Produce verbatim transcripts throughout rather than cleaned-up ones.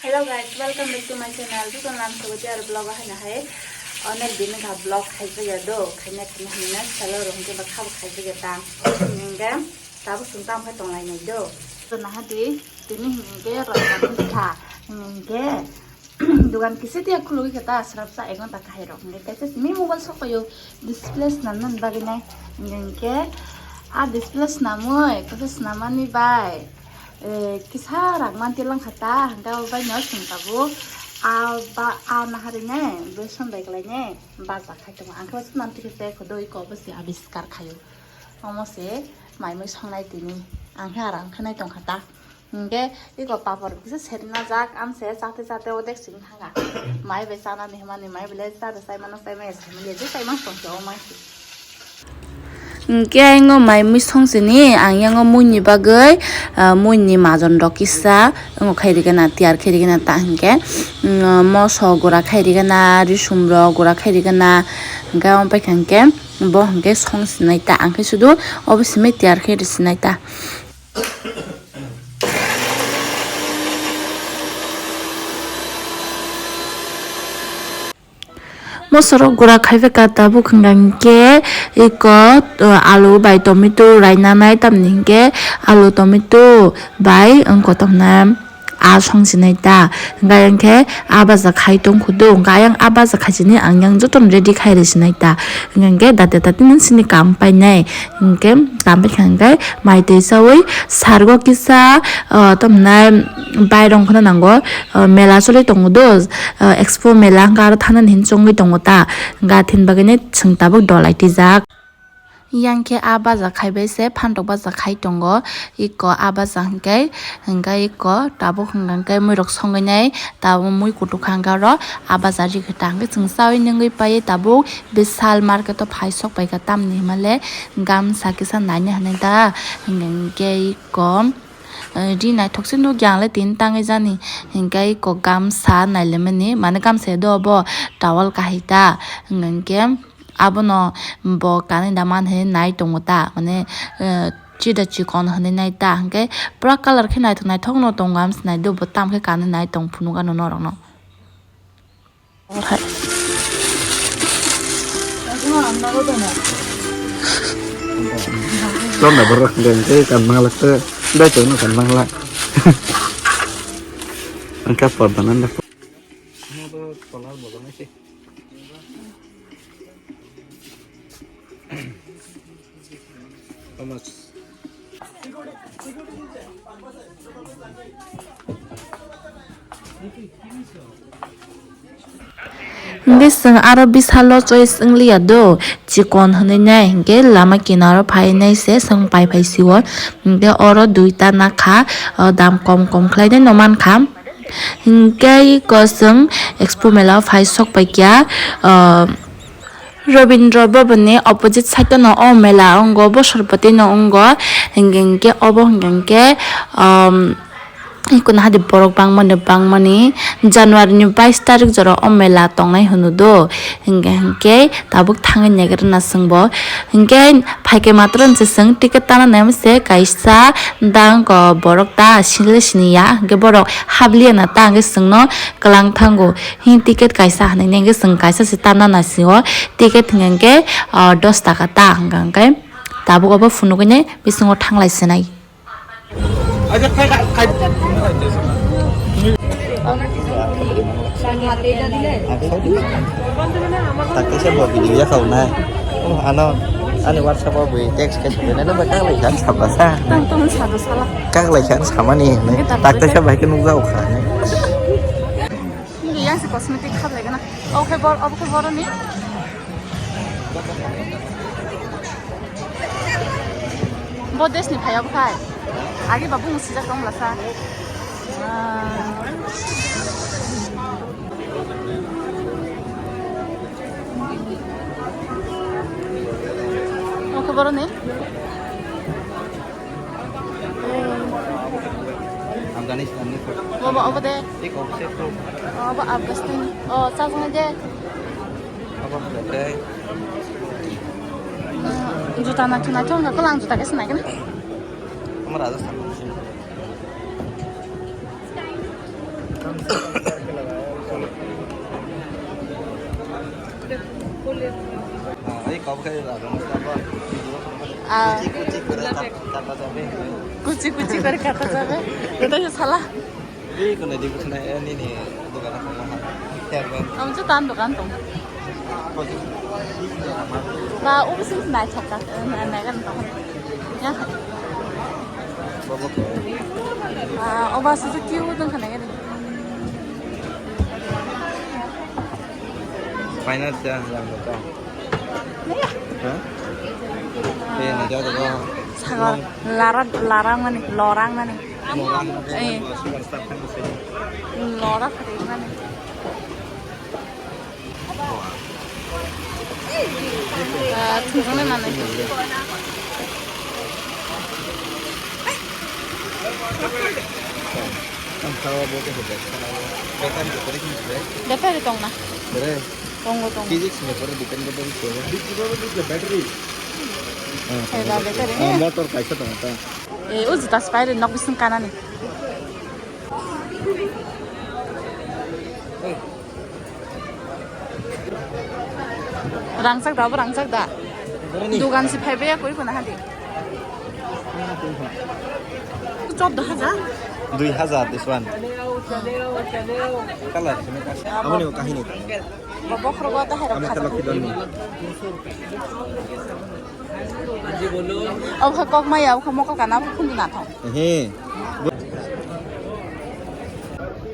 Hello guys, welcome back to my channel. Joto nang sobo tiar vlog o haino hai onek din kha vlog khaijak ya do, khaina khaina hinna salo rong ke bakha bo khaijak ya ta. Hingke tabuk sung tam khai tonglai nai do. To nahadi tini hingke rok kha hingke dugan kisi tiya khulugwi khe ta srapsa ek ghonta kahai rok hingke kaisa simi mobile sok payo display snam nan bagwi nai hingke a display snamwi kaisa snamani bai. Eh, kisa rang manti lang kha ta, hingke abo bai no sung tabuk. A ba, a nahari ne, beson bai kwlai ne, baja khai tongo. Ang khe waisa manti khe se khodoi ko bo se abiskar khaio. Omo se mai mui songnai tini. Ang khe aram khe nai tong kha ta. Hingke iko papor kisa serna jak, am se chate chate odek sing thanga. Mai bai chana ni hwnmani, mai bai le chate chai mano, chai maya, chai maya, je chai mang tong khe o mai se. Hingke ang o mai mui song sini, ang yang o mui ni bagwi, ah, mui ni majon rok kisa, ang o khai rikana, tiyar khai rikana ta hingke, mm, moso gura khai rikana, risum rok gura khai rikana, hingke ang pai kha hingke, bo hingke song sinai ta, ang khe sudu obo simi tiyar khai risinai ta. Mosorok gura khai bwkha tabuk hwnka hwnkhe iko, uh, alu bai tomato rainanai tamni hwnkhe alu tomato bai wngkha tamna a song sinai ta hwnka hwnkhe a baja khai tong khudu hwnka ayang a baja khai sini ang yang jotono ready khai rw sinai ta hwnka hwnkhe date tate nang sini kam painai. Hingke tamo khe hingke mai twi saui sargo kisa, ah, tamo hwnai bairong phano nango, ah, mela choli tongo do, ah, expo mela hingke aro thanani hin chongwi tongo ta, hingke athin bagwi chwng tabuk dolai twijak. Yang khe a baja khai bai se phantok baja khai tongo, iko a baja hingke, hingke iko tabuk hingke muirok songwi nai. Tabuk mui kutuk kha hwnkhe oro a bajar ri khe ta hwnkhe chwng chaui nungui pai tabuk Vishal market o phai sok pai kha tamni hwnmale gamsa kisa naina hinwi ta hwnkhe iko ri naithok se nukya ang le tini tangwi jani hwnkhe iko gamsa nailaimani mane gamsa ya do obo towel kahai ta hwnkhe abono bo kanwi da man hinwi nai tongo ta mane chida chikon hinwi nai ta hwnkhe pura colour khe naithok naithok no tongo amswnai do bo tam khe kanwi nai tong phunukgano norokno. Chwng na borok hwnkhe kan manglak tei bai tongno kan manglak. Ang ka porda nang da. Hingke chwng aro bisalo choice wngliya do, chikon hinwi nai hingke lama kinaro phainai se chwng pai phai sio, hingke oro duita nakha, o dam kom kom khlainai no mankha. Hingke iko chwng expo mela o phai sok paikha, o, Rabindra Bhavan ni opposite side no o mela ongo, Bosorpati no ongo, hingke hingke obo hingke hingke, um, iko nahadi borok bangmani bangmani January ni bais tarik jora o mela tongnai hwno do, hingke hingke tabuk thangwi naigrana chwngbo, hingke phaikhe matwrwng se chwng ticket tana naima se kaisa dang ko borok ta sile siniya, hingke borok habliya na ta hingke chwngno kwlang thango. Hing ticket kaisa hinwi hingke chwng kaisa se tana naisio ticket hingke, ah, dos taka ta hingka hingke tabuk obo phunugwi nai bisingo thanglai sinai. Takte se bo video ya kau nai. Oh, ano, ani WhatsApp o bui text khe sokhe nai, nang bai kaklai kha sapa sa. Tang tong sa do sala. Kaklai kha samani hinwi. Takte se bai khe nukjao kha hinwi. Yang se cosmetic khablai gana. Oke bor, oke boroni. Bo desh ni phai obo khai. Agi babu musijak tong lasa. Oke boroni. Afghanistan ni. Obo, obo de. Obo Afghanistan. Oh, chajang de. Obo de. Juta na thuna thung ka kolang juta ke sinai kan. Amar Rajasthan. हाँ, ये कब का ये राजा मुस्तफा? हाँ। कुची कुची करे काटा जाबे। कुची कुची करे काटा जाबे। Itu yung sala. Ini kena di sana, ini nih, bukan apa, mahal. Hair band. Kamu tuh tahan tuh kantong. Posisi. Ba, ubi sih naik cakak, naik kan tuh. Ya. Ba, oba susu kiu tuh kena gini. Final siya yang betul. Hah? Eh, nanti ada kok. Sagar, larang, larang mana? Lorang mana? Lorang. Eh. Superstar kan di sini. Lorang kering mana? Ah, tunggu mana? Ang tawa bo ko hotel sana. Battery ko pore kintu. Battery tong na. Bere. Tongo, tongo. Physics ni pore depend ko pore ko. Battery. Hai ba, battery. Ah, motor kaisa tong ta. Eh, uji tas paire nok bising kanani. Rangchak da, bo rangchak da. Dugan si phaibai ya koi khuna hadi. Chod da hajar? Dui hajar this one. Color sini kas. Amo ni kahini. Bo bokhro bo ta hero. Amo khata. Talak kidon ni. Obkha kok maya, obkha mokol kana, obkha khundu nathok. Ehe.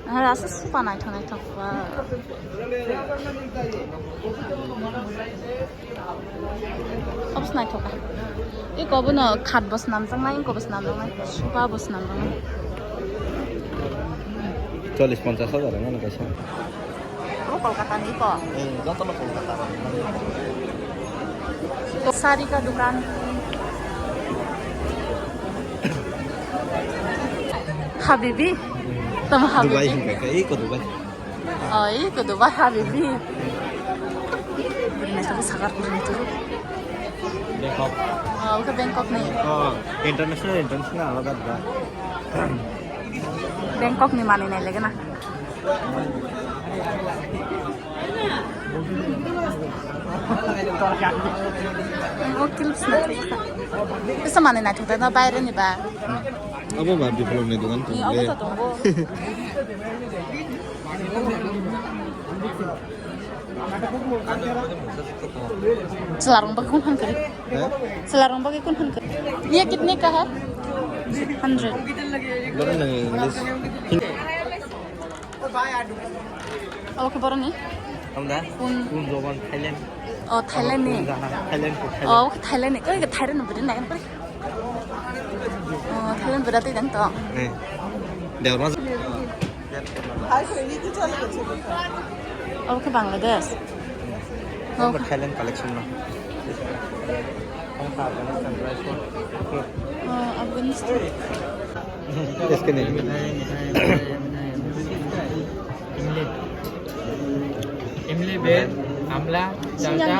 Aha, asa supa naithok naithok ba. Obs naithok ka. Iko bono khat bo swnamjaknai, iko bo swnamjaknai, supa bo swnamjaknai. Chollish ponchash hajar wngmano kaisa. Obo Kolkata ni ko? Eh, joto no Kolkata. Sari ka dukan. Habibi. Tamo Dubai Habibi. Hingka ka, iko Dubai. Oh, iko Dubai Habibi. Ini tadi sakar ini tuh. Bangkok. Oh, ke Bangkok nih. Oh, international, international alada da. Bangkok ni mani nai lagi na. O clips na thik kha. Kisa mani na thik na, baire ni ba. Abo ba Biplop ni dogan. Ni abo to tongo. Chwla rong bagwi kun phan kari. He? Chwla rong bagwi kun phan kari. Ye kitne ka hai? Hundred. Boro nang English. Oke, boro ni? Hamda? Kun? Kun dogan Thailand. Oh, Thailand ni. Kun jaha, Thailand ko Thailand. Oh, Thailand ni. Koi Thailand ni beri nai kan pari. Oh, Thailand berarti dan to. Eh. Dewa mas. Oke, Bangladesh. Oke. Thailand collection no. Oh, Afghanistan. Yes, kene. Imli, imli, bel, amla, chalta,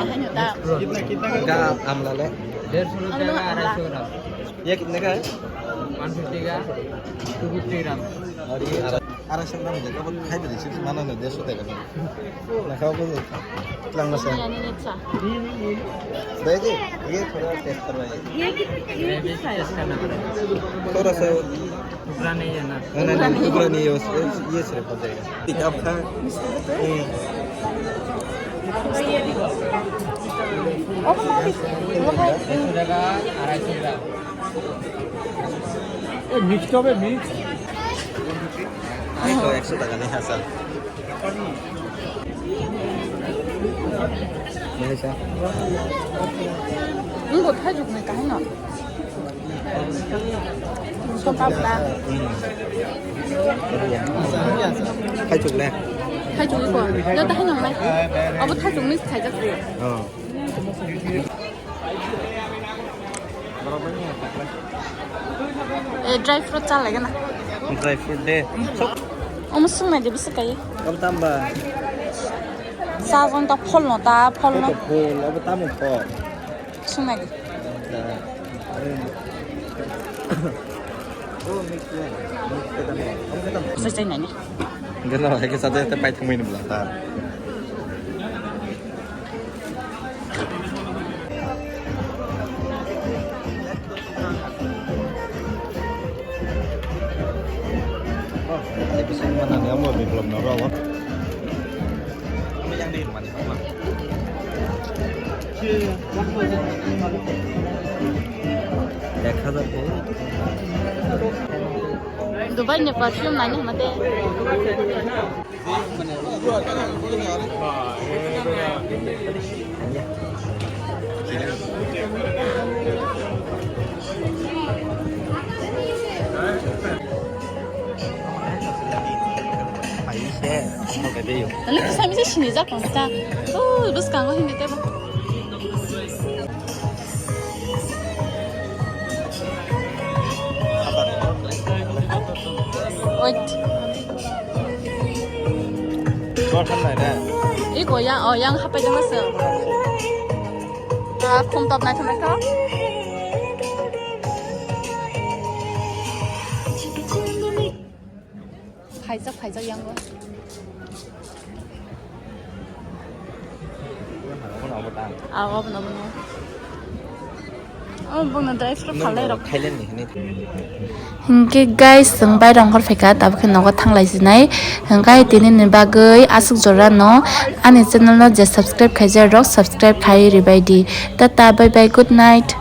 mix fruit. Ga amla le? डेढ़ सौ रुपया का, अढ़ाई सौ ग्राम। ये कितने का है? वन फिफ्टी का, टू फिफ्टी ग्राम। और ये अढ़ाई सौ ग्राम है, तो बहुत खाई दे, सिर्फ मानो ना, डेढ़ सौ का। Nakha ko tlang na sa. Ani, ani, ani, cha. Bhai ji, ye thoda test karwaiye. Ye ki, ye ki sa? Thoda sa. Tupra nahi hai na? Na, na, na, tupra nahi hai, ye sirf ho jayega. Ek aap kha. Hmm. Oh, mari. Arai so taka, arai so taka. Eh, mix to be mix. Ekso, ekso taka nahi hai sir. Wngkha thaijwk ni kahino. Songkha bwla. Thaijwk le? Thaijwk ni ko. Joto haino nai. Abo thaijwk ni khaijak se. Oh. Eh, dry fruit cha lagi na. Dry fruit de. Omo sung nai de bisi kai. Kam tam ba. Sa jong ta phol no ta, phol no. Abo phol, abo tamo phol. Sung nai de. Da. Are. Oh, mix le. Mix ke tamo. Om ke tamo. Sa chai nai ni. Gana hai ke sate sate pai thangwi ni bla ta. Episode mana ni amo biplop no ro. Ek hazar ko. Dubai ni perfume nani hamate. Nani kisa misa sinijak nang ta. Oh, bwskango hindi tebo. Wait. Iko yang, oh, yang hapai jang asa. Ah, pump top naithok naithok. Phaijak, phaijak yango. Abono, abono. Oh, bono dry fruit phalai rok. Thailand ni hinwi. Hinkhe guys, chwng bairang hor phaikha, tabukhe nogo thanglai sinai. Hinkhe tini ni bagwi aswk jora no ani channel no je subscribe khaijak rok, subscribe khai ribai di. Tata, bye bye, good night.